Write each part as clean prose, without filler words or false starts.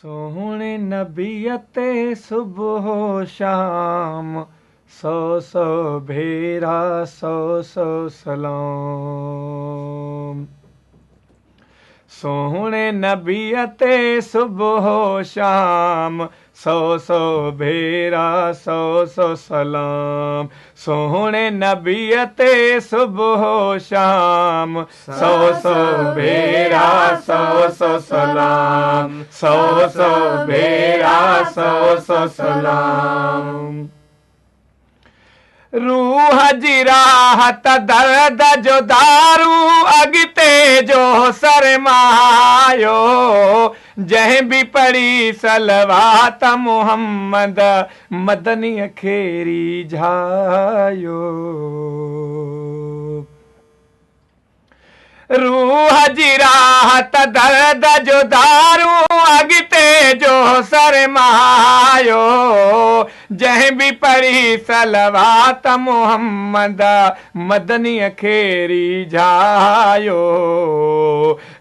सोहणे नबीअ ते सुबुह शाम, सौ सौ भेरा सौ सौ सलाम। सोहणे नबीअ ते सुबुह शाम, सौ सौ भेरा सौ सौ सलाम। सोहणे नबीअ ते सुबुह शाम, सौ सौ भेरा सौ सौ सलाम। सौ सौ भेरा सौ सौ सलाम। रूह जी राहत दर्द जो दारू, अॻिते जो सरमायो। जंहिं बि पढ़ी सलवात मुहम्मद, मदनीअ खे रिझायो। रूह जी राहत दर्द जो दारू, अॻिते जो सरमायो। जंहिं बि पढ़ी सलवात मुहम्मद, मदनीअ खे रिझायो।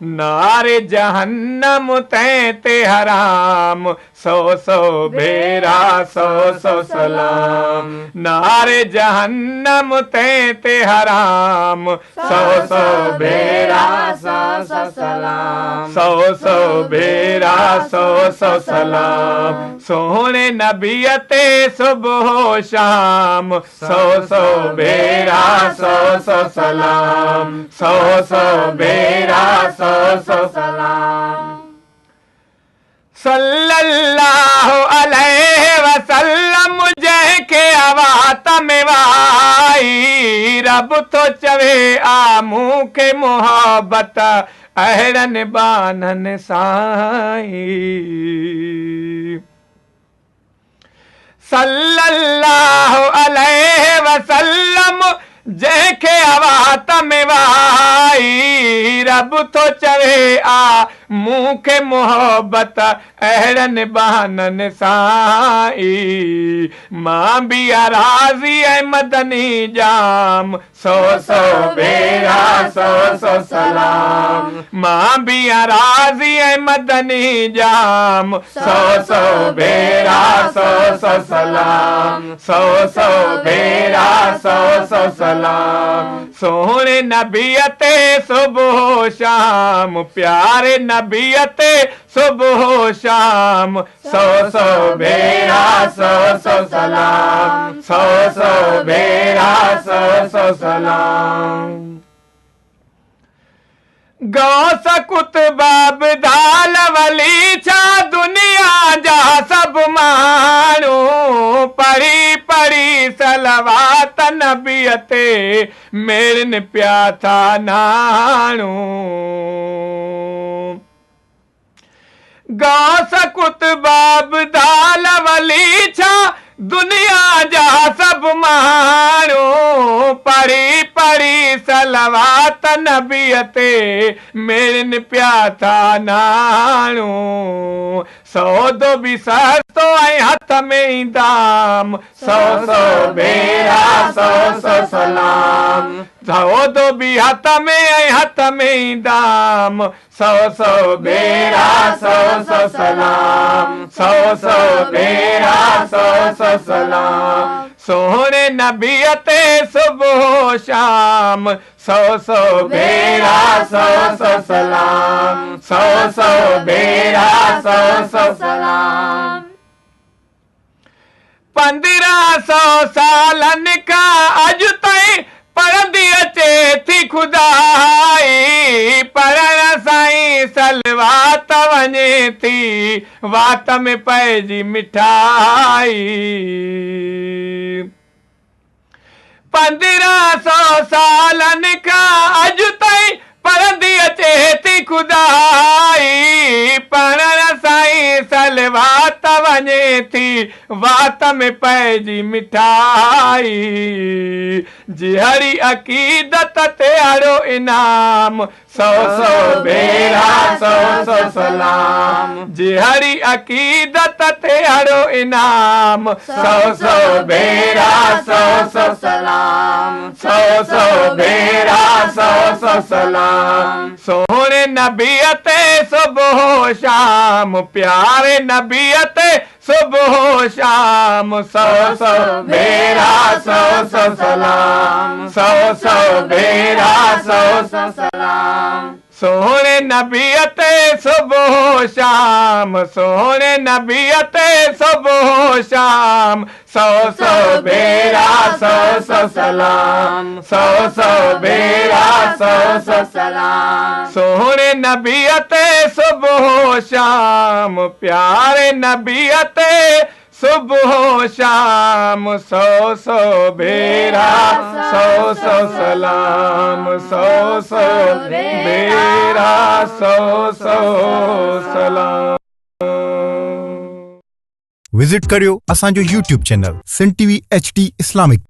नारे जहन्नम तंहिं ते हराम, सौ सौ भेरा सौ सौ सलाम। नारे जहन्नम तंहिं ते हराम, सौ सौ भेरा सौ सौ सलाम। सौ सौ भेरा सौ सौ सलाम। सोहणे नबीअ ते सुबुह शाम, सौ सौ भेरा सौ सौ सलाम। सौ सौ भेरा सौ सौ सलाम। सल्लल्लाहु अलैहि वसल्लम, जंहिंखे वात में वाई, रब थो चवे आ मूंखे मोहबत अहिड़नि बान्हनि साईं। सल्लल्लाहु अलैहि वसल्लम, जंहिंखे वात में वाई, रब थो चवे आ मूंखे मोहबत अहिड़नि बान्हनि साईं। मां बि राज़ी ऐं मदनी जाम, सौ सौ भेरा सौ सौ सलाम। मां बि राज़ी ऐं मदनी जाम, सौ सौ भेरा सौ सौ सलाम। सौ सौ भेरा सौ सौ सलाम। सोहणे नबीअ ते सुबुह शाम, प्यारे नबीअ ते सुबुह शाम, सौ सौ भेरा सौ सौ सलाम। सौ सौ भेरा सौ सौ सलाम। गौस कुतुब अब्दाल वली, छा दुनिया जा सभु माण्हू, पढ़ी पढ़ी सलवात नबीअ ते मेड़नि पिया था नाणू। गौस कुतुब अब्दाल वली, छा दुनिया जा सभु माण्हू, पढ़ी पढ़ी सलवात नबीअ ते मेड़नि पिया था नाणू। सौदो बि सस्तो ऐं हथ में ईंदाम, सौ सौ भेरा सौ सौ सलाम। सौदो बि हथ में ऐं हथ में ईंदाम, सौ सौ भेरा सौ सौ सलाम। सौ सौ भेरा सौ सौ सलाम। सोहणे नबीअ ते सुबुह शाम, सौ सौ भेरा सौ सौ सलाम। सौ सौ भेरा सौ सौ सलाम। 1500 सालनि खां अॼु ताईं पढ़ंदी अचे थी ख़ुदाई, पढ़ण सां ई सलवात वञे थी वात में पइजी मिठाई। 1500 सालनि खां अॼु ताईं पढ़ंदी अचे थी ख़ुदाई, पढ़ण सां ई सलवात वञे थी वात में पइजी मिठाई। जहिड़ी अक़ीदत ते अहिड़ो इनाम, سؤ سؤ ڀيرا سؤ سؤ سلام. جهڙي عقيدت تهڙو انعام، سؤ سؤ ڀيرا سؤ سؤ سلام. سؤ سؤ ڀيرا سؤ سؤ سلام. سهڻي نبيءَ تي صبح شام، پياري نبيءَ تي صبح شام، سؤ سؤ ڀيرا سؤ سؤ سلام. سؤ سؤ ڀيرا سؤ سؤ سلام. سهڻي نبيءَ تي صبح شام، سهڻي نبيءَ تي صبح شام، سؤ سؤ ڀيرا سؤ سؤ سلام. سؤ سؤ ڀيرا سؤ سؤ سلام. سهڻي نبيءَ تي صبح شام، پياري نبيءَ تي صبح شام، سؤ سؤ ڀيرا سؤ سؤ سلام. سؤ سؤ ڀيرا سؤ سؤ سلام. وزٽ ڪريو اسان جو YouTube channel Sindh T V H D Islamic.